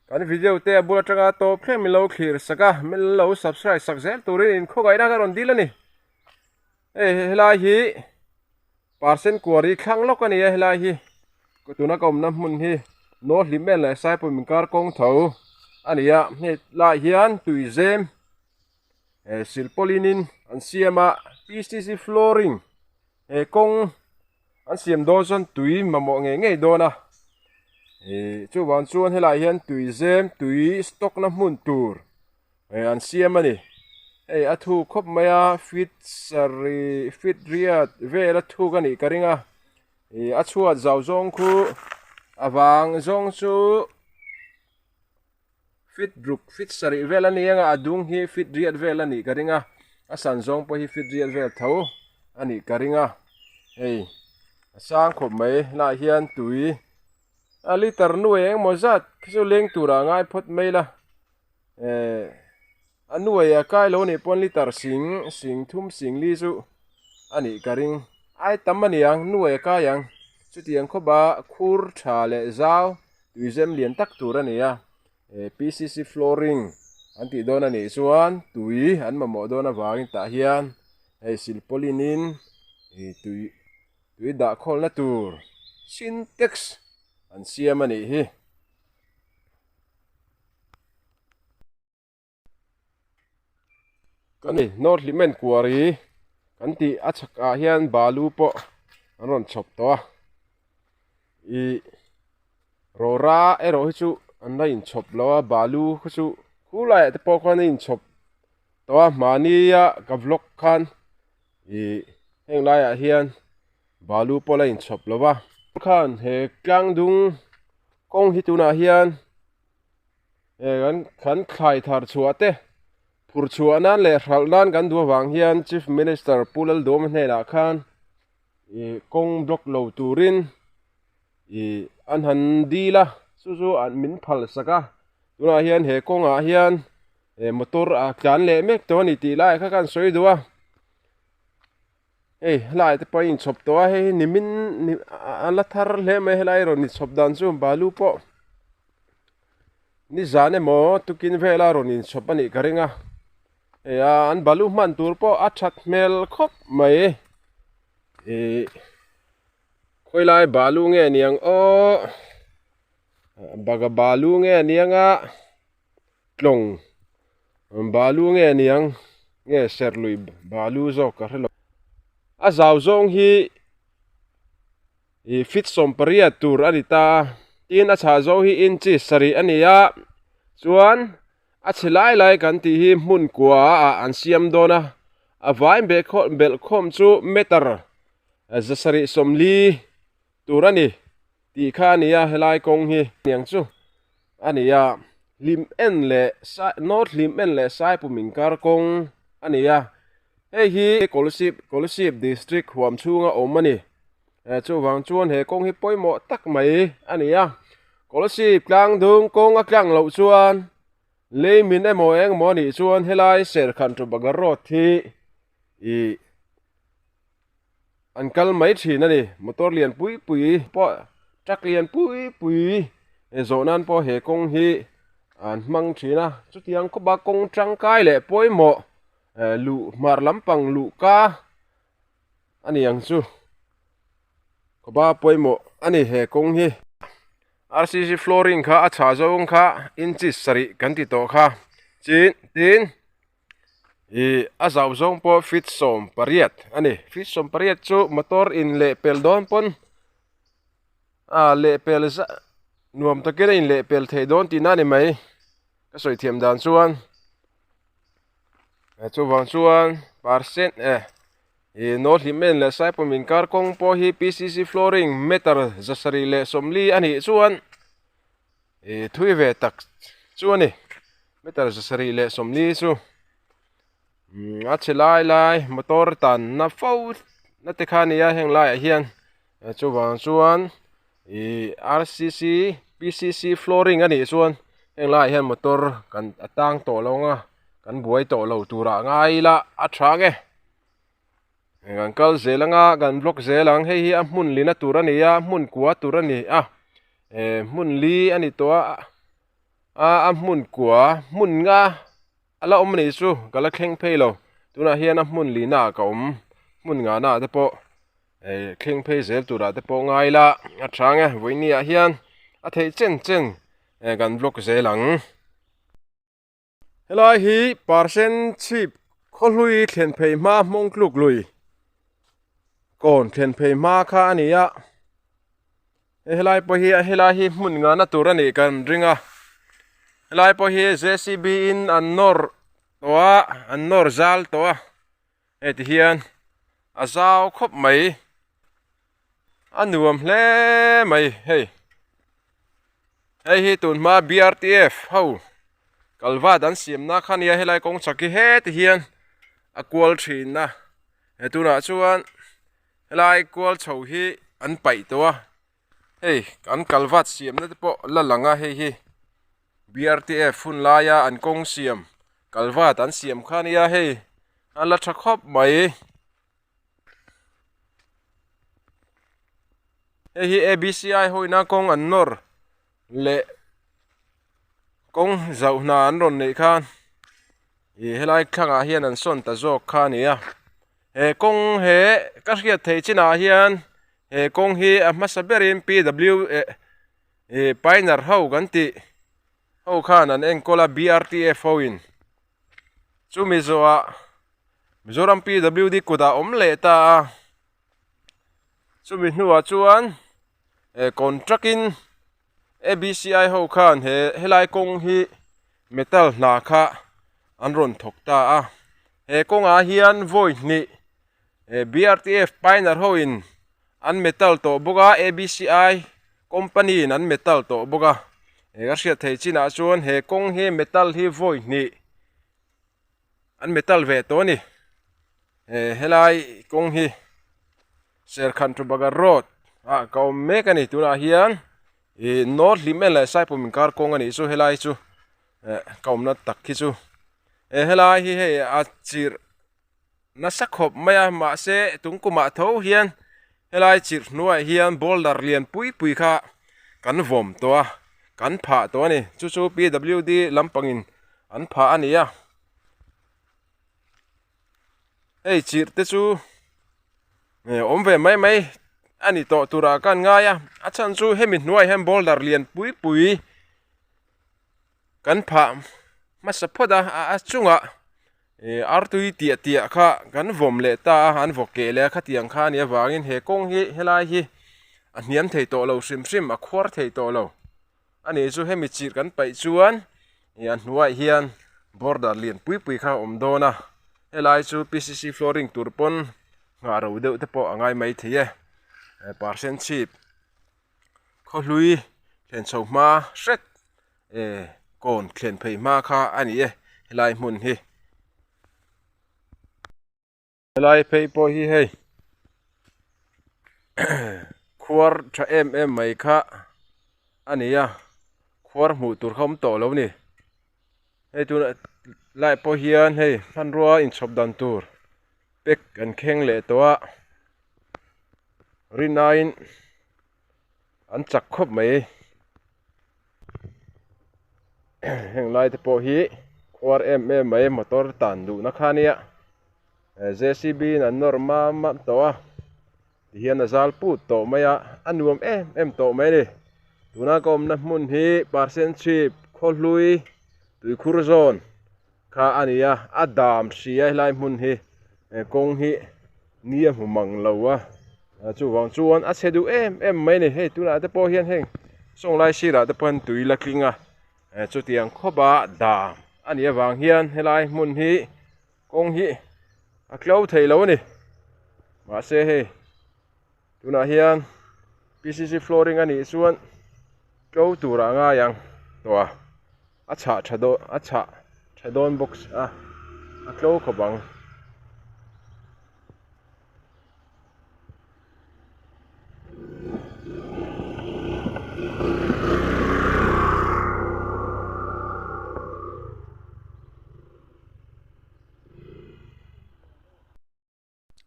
Kan video te a bul atanga tawp thleng min lo thlir sak a, min lo subscribe sak zel turin inkhawngaihnaa ka rawn dil a ni. Hei helai hi percent kuari thlang lawk a ni a helai hi tuna ka awmna hmun hi North Hlimen leh Saipum inkar kawng tho a ni a, hei lai hian tuizem silpawlin in an siam a P_C_C flooring he kawng an siam dawn chuan tui mamawh ngei ngei dawn a ih chuvang chuan helaiah hian tui zem tui stock na hmun tur eh an siam a ni hei a thuk khawp mai a feet sarih feet riat vel a thuk a nih ka ring a ih a chhuat zau zawng khu a vang zawng chu feet ruk feet sarih vel a ni ang a a dung hi feet riat vel a nih ka ring a a san zawng pawh hi feet riat vel tho a nih ka ring a hei a sang khawp mai helaiah hian tui a liter nuai eng emaw zat khi chu leng turah a ngai phawt mai la eh a nuai a kai lo nih pawn liter sing sing thum sing li chu a nih ka ring ai tam a ni ang nuai a kai ang chutiang khawp a khur tha leh zau. Tuizem lian tak tur a ni a, PCC flooring an tih dawn a nih chuan tui an mamawh dawn avangin tah hian hei silpawlin in ih tui tui dah khawlna tur sintex an siam a nih hi. Ka ni North Hlimen Quarry kan tih a chhak ah hian balu pawh an rawn chhawp tawh a ih rawra erawh hi chu an la inchhawp lo a balu kha chu khulaiah te pawh khuan a inchhawp tawh a mahnia ka vlog khan ih heng laiah hian balu pawh la inchhawp lo va khan he tlang dung kawng hi tunah hian. Kan thlai thar chhuah te phur chhuah nan leh hralh nan kan duh avang hian Chief Minister Pu Lalduhawma hnenah khan ih kawng block lo turin ih an han dil a chu chu an min phal sak a tunah hian he kawngah hian motor a tlan leh mek tawh a ni tih lai kha kan sawi duh a. Hei helai te pawh a inchhawp tawh a hei hi nimin a la thar hle mai helai rawn inchhawp dan chu balu pawh nizan emaw tukin vela rawn inchhawp a nih ka ring a hei a an balu hman tur pawh a that hmel khawp mai ih khawilai balu nge niang aw baga balu nge niang a. Tlawng balu nge niang nge serlui balu zawk ka hrelo a zau zawng hi ih feet 80 tur a ni ta a tin a chhah zawng hi inches sarih a ni a chuan a chhe lai lai kan tih hi hmun kua ah an siam dawn a a vai belh khawm chu meter zasarih 40 tur a ni. Tih kha a ni a, helai kawng hi niang chu a ni a, hlim en leh sai North hlim en leh Saipum inkar kawng a ni a, hei hi Kolasib Kolasib District huam chhunga awm a ni, chuvang chuan he kawng hi pawimawh tak mai a ni a, Kolasib tlangdung kawng a tlang loh chuan lei min emaw eng emaw a nih chuan helai Serkhan to Bagar Road hi ih. An kal mai thin a ni. Motor lian pui pui pawh truck lian pui pui zawh nan pawh he kawng hi an hmang thin a. Chutiang khawpa kawng tangkai leh pawimawh luh hmar lampang luh ka a ni ang chu. Khawpa pawimawh a ni he kawng hi. R_C_C flooring kha a chhah zawng kha inches sarih kan ti tawh kha. Chin tin. Ih a zau zawng pawh feet 18 a ni feet 18 chu motor in leh pel dawn pawn ah leh pel zah nuam takin a in leh pel thei dawn tihna a ni mai ka sawi thiam dan chuan chuvang chuan percent eh ih naw hlim en leh saipawm inkar kawng pawh hi P_C_C flooring meter 740 a nih chuan. Ih thui ve tak chu a ni meter 740 chu a chhe lai lai motor tanna fo na te kha a ni a heng laiah hian chuvang chuan ih R_C_C P_C_C flooring a nih chuan heng laiah hian motor kan a tang tawh lo ang a kan buai tawh lo turah ngai ila a tha ang e. Kan kal zel anga kan block zel ang hei hi a hmun lina tur a ni a hmun kua tur a ni a eh hmun li a ni tawh a. A a hmun kua hmun nga a la awm a nih chu ka la thleng phei lo tunah hian a hmun lihna ah ka awm hmun ngahna ah te pawh eh thleng phei zel turah te pawh ngai ila a tha ang e vawiini ah hian a theih chen chen eh kan vlog zel ang. Helai hi parsen chhip khawhlui thlen phei hma hmawng tluk lui kawn thlen phei hma kha a ni a hei helai pawh hi helai hi hmun ngahna tur a nih kan ring a helai pawh hi J C B in an nawr tawh a an nawr zal tawh a hei ti hian a zau khawp mai a nuam hle mai hei hei hi tun hma B R T F ho kalvat an siamna kha nia helai kawng chak hi heti hian a kual thin a he tunah chuan helai kual chho hi an paih tawh a hei an kalvat siamna te pawh la lang a hei hi B R T F hun laia an kawng siam kalvat an siam kha nia hei a la tha khawp mai. Hei hi A B C I hawina kawng an nawr leh kawng zauh hna an rawn neih khan ih helai thlangah hian an sawn ta zawk kha a ni a he kawng he ka hriat theih chinah hian he kawng hi a hmasa berin P W eh ih pioneer ho kan tih ho khan an enkawl a B R T F ho in chumi zawhah Mizoram P W D kutah a awm leh ta a. Chumi hnuah chuan eh contract in A B C I ho khan he helai kawng hi metal hna kha an rawn thawk ta a he kawngah hian vawi hnih eh B R T F pioneer ho in an metal tawh bawk a A B C I company in an metal tawh bawk a eh ka hriat theih chinah chuan he kawng hi metal hi vawi hnih an metal ve tawh a ni eh helai kawng hi Serkhan to Bagar road ah ka awm mek a ni tunah hian ih north hlim en leh Saipum inkar kawng a nih chu helai chu eh ka awmna tak hi chu eh helai hi hei a chirh nasa khawp mai a mahse tung kumah tho hian helai chirh hnuaiah hian boulder lian pui pui kha kan vawm tawh a kan phah tawh a ni chu chu P W D lampangin an phah a ni a hei chirh te chu awm ve mai mai a ni tawh turah ka ngai a a chhan chu hemi hnuaiah hian boulder lian pui pui kan phah hmasa phawt a a chungah ih artui tiah tiah kha kan vawm leh ta a an vaw keh leh a khatiang kha a nih avangin he kawng hi helai hi a hniam thei tawh lo hrim hrim a khuar thei tawh lo a nih chu hemi chirh kan paih chuan ih a hnuaiah hian border lian pui pui kha a awm dawn a helai chu P C C flooring tur pawn nghah ro deuh te pawh a ngai maithei e percent chhip. Khawhlui thlen chho hma hret eh kawn thlen phei hma kha a ni e helai hmun hi. Helai phei pawh hi hei khuar tha em em mai kha a ni a khuar hmuh tur kha awm tawh lo a ni hei tunah lai pawh hian hei hmanrua inchhawp dan tur pack an kheng leh tawh a. Rinaiin an chak khawp mai heng lai te pawh hi khuar em em mai motor tan duhna kha ania J C B in an nawr mam mam tawh a tihian a zal put tawh mai a a nuam em em tawh mai a ni tuna ka awmna hmun hi Parsenchhip Khawhlui Tuikhur zawn kha a ni a a dam hri a helai hmun hi kawng hi ni a hmu mang lo a chuvang chuan a chhe duh em em mai a ni hei tunah te pawh hian heng sawnglai sirah te pawh hian tui la tling a chutiang khawp a dam a nih avang hian helai hmun hi kawng hi a tlo thei lo a ni mahse hei tunah hian P C C flooring a nih chuan tlo turah a ngai ang tawh a a chhah tha dawn a chhah tha dawn bawk a a tlo khawp ang.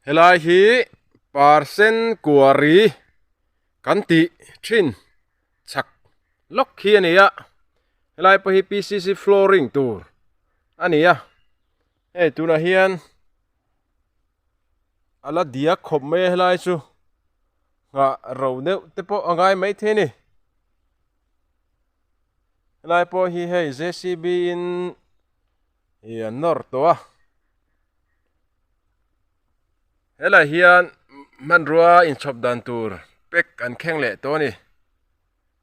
Helai hi parsen kuari kan tih thin chak lawk hi a ni a. Helai pawh hi PCC flooring tur a ni a, hei tunah hian a la diak khawp mai a helai chu nghah ro deuh te pawh a ngai maithei a ni. Helai pawh hi hei JCB in ih an nawr tawh a. Helai hian hmanrua inchhawp dan tur pack an kheng leh tawh a ni.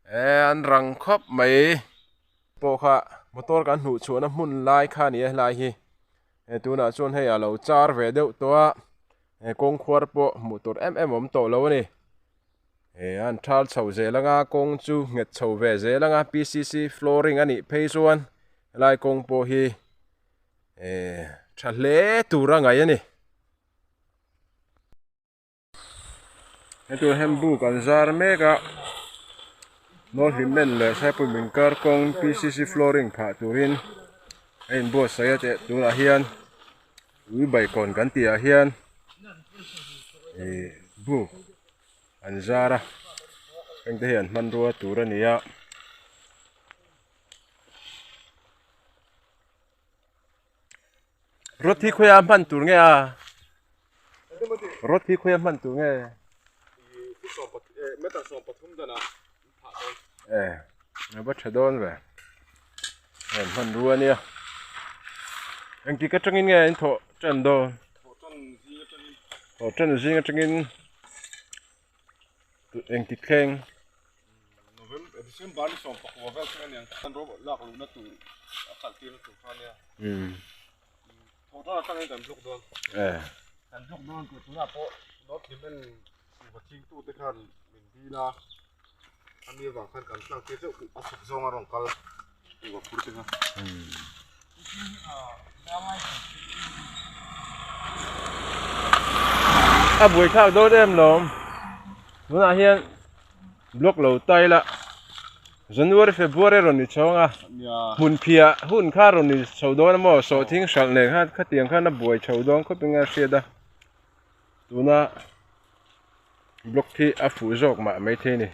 Eh an rang khawp mai pawh kha motor kan hnuh chhuahna hmun lai kha a ni a helai hi eh tunah chuan hei a lo char ve deuh tawh a eh kawng khuar pawh hmuh tur em em a awm tawh lo a ni eh an thal chho zel anga kawng chu nghet chho ve zel anga P C C flooring a nih phei chuan helai kawng pawh hi eh tha hle tur a ngaih a ni. Hetur hian buk an zar mek a North Hlimen leh Saipui inkar kawng P C C flooring phah turin a inbuatsaih a teh tunah hian ui baikawn kan tih ah hian ih buk an zar a heng te hi an hmanrua tur a ni a. Rod hi khawiah hman tur nge a? Rod hi khawiah hman tur nge? Eh, a va tha dawn ve. Hei hmanrua a nia. Engtik atangin nge in thawh tan dawn? Thawh tan zing atangin engtik thleng? November December ni 19 vel thleng aniang khan robot lak luhna tur a kal tir na tur kha ania thawh tan atangin kan block dawn kan block dawn tur tunah pawh North Hlimen kuhva ching tu te khan min dil a ami avang khan kan tlang tir deuh a chhuk zawng a rawn kal kuhva phur te kha. A buaithlak dawn em lawm tunah hian block lo tai la January February rawn ni chho anga hmun phiah hun kha rawn ni chho dawn a maw sawhthing hralh nen khan khatiang khan a buai chho dawn khawp in a hriat a tuna block hi a fuh zawk mah maithei a ni.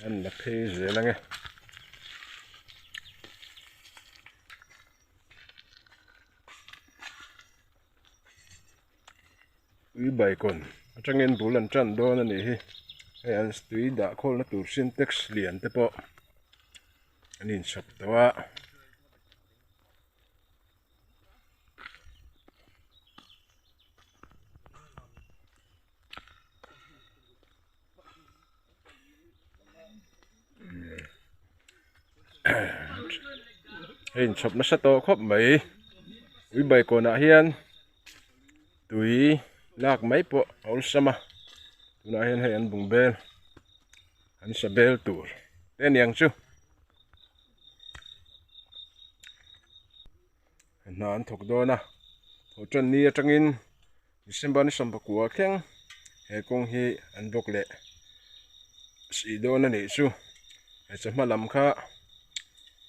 An la phei zel ange. Tui baikawn atangin bul an tan dawn a nih hi. Hei an tui dah khawlna tur sintex lian te pawh an inchhawp tawh a. Hei inchhawp nasa tawh khawp mai ui baikawnah hian tui lak mai pawh a awlsam a tunah hian hei an bung bel an sa bel tur te aniang chu. Hna an thawk dawn a thawh tan ni atangin December ni 19 thleng he kawng hi an bawk leh sih dawn a nih chu he chawhma lam kha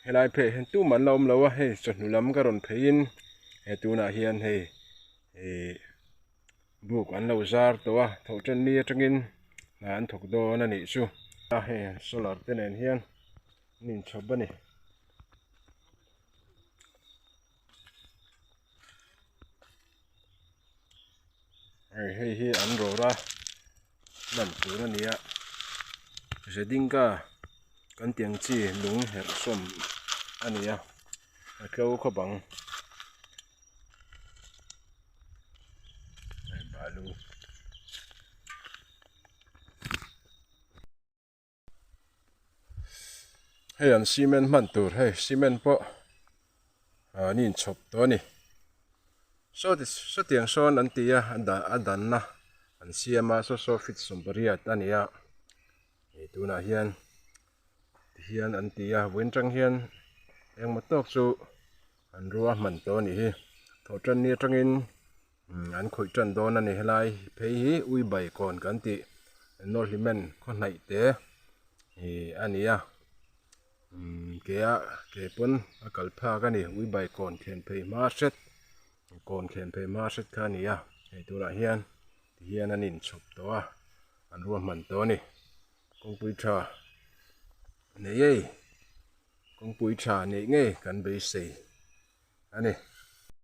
helai phei ah hian tumah an la awm lo a hei chawhnu lam ka rawn phei in he tunah hian hei ihh buk an lo zar tawh a thawh tan ni atangin hna an thawk dawn a nih chu a hei solar te nen hian an inchhawp a ni. Hei hei hi an rawra hman tur a ni a zedingka kan tih ang chi lung herh sawm a ni a a tlo khawp ang hei balu. Hei an cement hman tur hei cement pawh an inchhawp tawh a ni saw ti sawtiang sawn an ti a a danna an siam a saw saw feet 80 a ni a hei tunah hian tihian an ti a vawiin tang hian engmaw tawk chu an rua hman tawh a nih hi thawhtan ni atangin an khawih tan dawn a ni helai phei hi ui baikawn kan tih North Hlimen khaw hnaih te ih a ni a ke a ke pawn a kal phak a ni ui baikawn thlen phei hma hret kawn thlen phei hma hret kha a ni a hei tunah hian tihian an inchhawp tawh a. An ruahman tawh a ni. Kawngpui tha nei ngei kawngpui tha neih ngei kan beisei a ni.